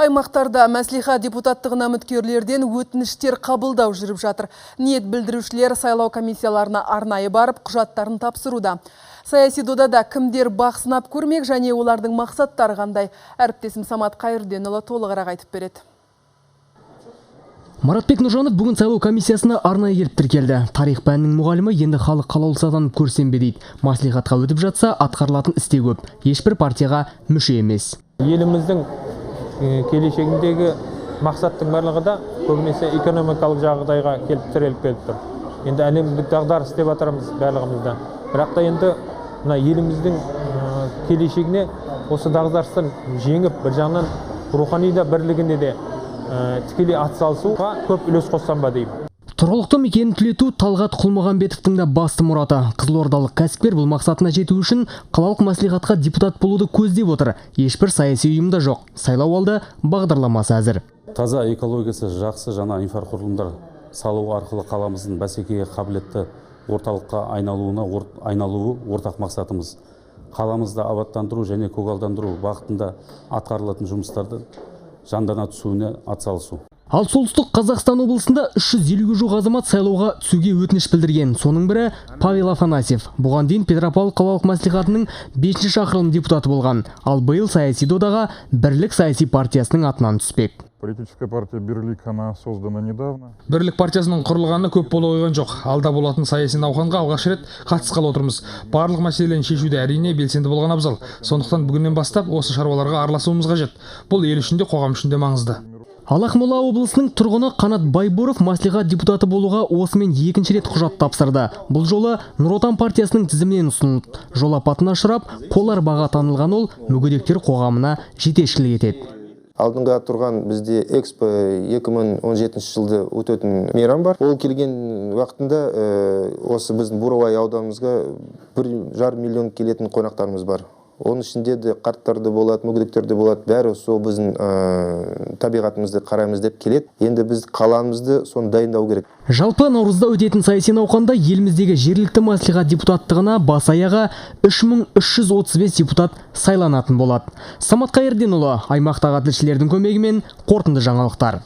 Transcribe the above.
Аймақтарда мәслихат депутаттығына үміткерлерден өтініштер қабылдау жүріп жатыр. Ниет білдірушілер сайлау комиссияларына арнайы барып, құжаттарын тапсыруда. Саяси додада кімдер бақ сынап көрмек және олардың мақсаттары қандай? Әріптесім Самат Қайырденұлы толығырақ айтып береді. Маратбек Нұржанов бүгін сайлау комиссиясына арнайы келіп тіркелді. Тарих пәнінің мұғалімі енді халық қалаулысы атанып көрсем бе дейді. Мәслихатқа өтіп жатса, атқарылатын іс те көп. Ешбір партияға мүше емес. Еліміздің келешегіндегі мақсаттың барлығы да көбінесе экономикалық жағдайға келіп тіреліп келіп тұр. Енді әлемдік дағдарыс деп жатырмыз барлығымыз да. Бірақ та енді мына еліміздің келешегіне осы дағдарыстан жеңіп, бір жағынан рухани да бірлігіне де тікелей атсалысуға көп үлес қоссам ба деймін. Тұрғылықты мекенін түлету Талғат Құлмағамбетовтің де басты мұраты. Қызылордалық кәсіпкер бұл мақсатына жету үшін қалалық мәслихатқа депутат болуды көздеп отыр. Ешбір саяси ұйым да жоқ. Сайлау алды бағдарламасы әзір. Таза, экологиясы жақсы жаңа инфрақұрылымдар салу арқылы қаламыздың бәсекеге қабілетті орталыққа айналуы ортақ мақсатымыз. Қаламызды абаттандыру және көгалдандыру бағытында атқарылатын жұмыстарды жандана түсуіне атсалысу. Ал Солтүстік Қазақстан облысында 350-ге жуық азамат сайлауға түсуге өтініш білдірген. Соның бірі Павел Афанасьев. Бұған дейін Петропавл қалалық мәслихатының 5 шақырылым депутаты болған. Ал биыл саяси додаға Бірлік саяси партиясының атынан түспек. Политическая партия «Бирлик», она создана недавно. Бірлік партиясының құрылғаны көп бола қойған жоқ. Алда болатын саяси науқанға алғаш рет қатысқалы отырмыз. Барлық мәселені шешуде, әрине, белсенді болған абзал. Сондықтан бүгіннен бастап осы шаруаларға араласуымыз қажет. Бұл ел үшін де, қоғам үшін де маңызды. Ал Ақмола облысының тұрғыны Қанат Байбуров мәслихат депутаты болуға осымен екінші рет құжат тапсырды. Бұл жолы Нұр Отан партиясының тізімінен ұсынылды. Жол апатына ұшырап, қол арбаға танылған ол мүгедектер қоғамына жетекшілік етеді. Алдыңға тұрған бізде Экспо 2017 жылды өтетін мейрам бар. Ол келген уақытында осы біздің Бурабай ауданымызға 1,5 миллион келетін қонақтарымыз бар. Оның ішінде де қарттар да болады, мүгедектер де болады. Бәрі сол біздің табиғатымызды қараймыз деп келеді. Енді біз қаламызды соны дайындау керек. Жалпы, наурызда өтетін саяси науқанда еліміздегі жергілікті мәслихат депутаттығына бас аяғы 3335 депутат сайланатын болады. Самат Қайырденұлы, аймақтағы тілшілердің көмегімен «Қорытынды жаңалықтар».